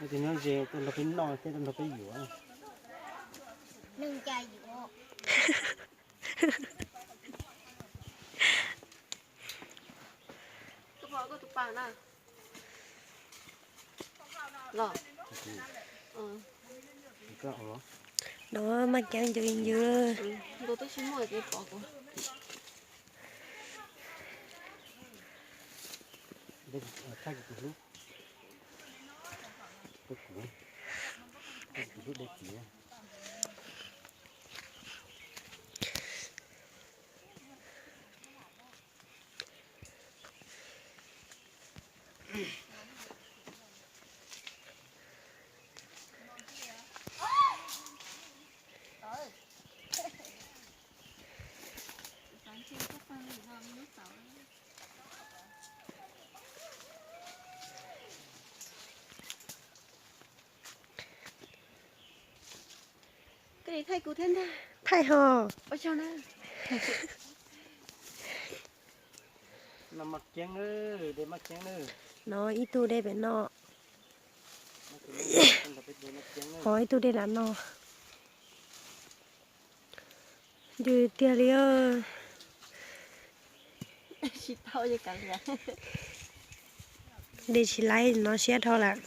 Tus nyob ze tuaj nrog peb noj thiab tuaj nrog peb yuav. Neeg ca yuav. Los. No maj ceeb ncw ncw. Koj thaij kuv thiab ntag. Thaij ho. Ua tsaug na. No ib tug de pem no. Ho ib tug de lam no. Ncw tiag li. De tsis laib no siab dhau lawm.